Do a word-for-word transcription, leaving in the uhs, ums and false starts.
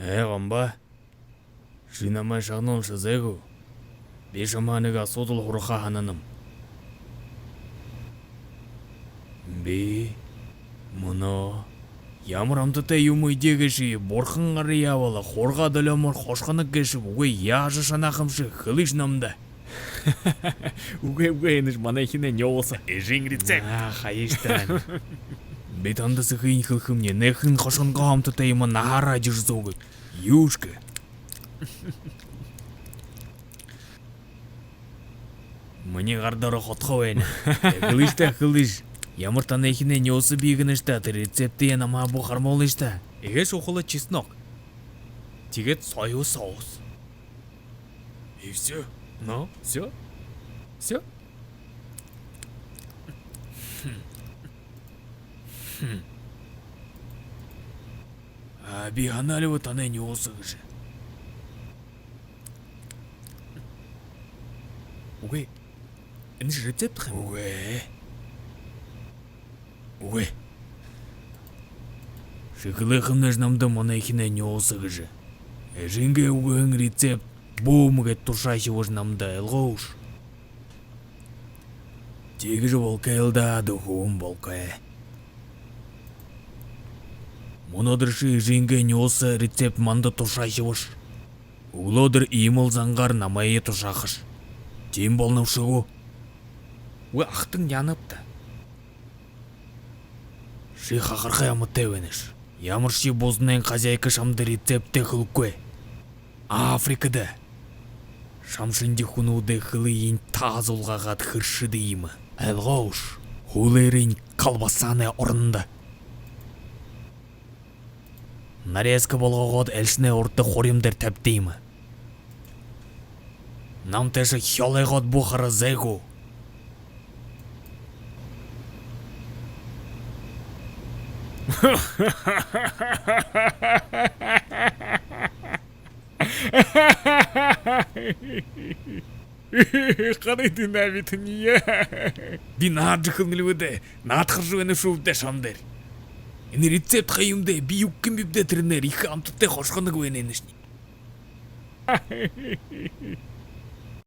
Ээ, Гомбо. Ши намайе шагнуулшаза гү? Би шамһаа нэгэ асуудал һураха һананам. Би мүнөө ямар амтатай юумэ эдеэ гээшэб, бурхан гараа ябала, хургаа долёомоор хошхоног гээшэб, үгы, яажа шанаахамши, хэлыш намда. Үгы, үгы, энэш манайхинай нюуса. Эжын рецепт. Аа, хаяаш таа. Би танда сэхыень хэлэхэмни, нэгэ хэн хошхоногоо амтатай юумэ наһаараа эдижэ зуугүйб. Юушье. Минии гар доро ходхо байна. Хэлыш даа, хэлыш. Ямар танайхинай нюуса бии гэнэш даа, тэрэ рецептые намһаа бү харамуулыш даа. Эгээ шухала чеснок. Тиигээд соевый соус. И всё? Ну, всё? Всё? А би һанаал би танай нюуса гэжэ. Үгы. Энэш рецепт ха юм? Үгы. Үгы. Ши хэлэхэмнэш намда манайхинай нюуса гэжэ. Эжынгээ үгэһэн рецепт бү үмэ гээд тушаашабаш намда, ойлгош? Тиигэжэ болохол даа, дүү хүн, болохо. Мүнөөдэр ши эжынгээ нюуса рецепт манда тушаашабаш. Үглөөдэр иимэл зангаар намайе тушаахаш. Тиимэ болонобши гү? Үгы, ахатан, яанабта? Ши хахархай амтатай байнаш. Ямаршье бусанайнь хозяйка шамда рецептээ хэлэхэгүй. Африкада шам шэнги хүнүүдэй хэлыень таа зулгаагаад хэршэдэг юм. Ойлгош? Хүлээрынь колбасанай орондо. Нарезка болгоод, элшэнэй урда хурим дээрэ табидаг юм. Намтайшье хёлойгоод бү харазай гү? Харыт энэ, абитание. Би наадажа хэлэнэл бэдэ, наадахаржа байнабши бэдэ шам дээрэ. Энэ рецепт ха юм даа, би юун гээбиб даа тэрэнээр, ехэ амтатай хошхоног байна энэшни.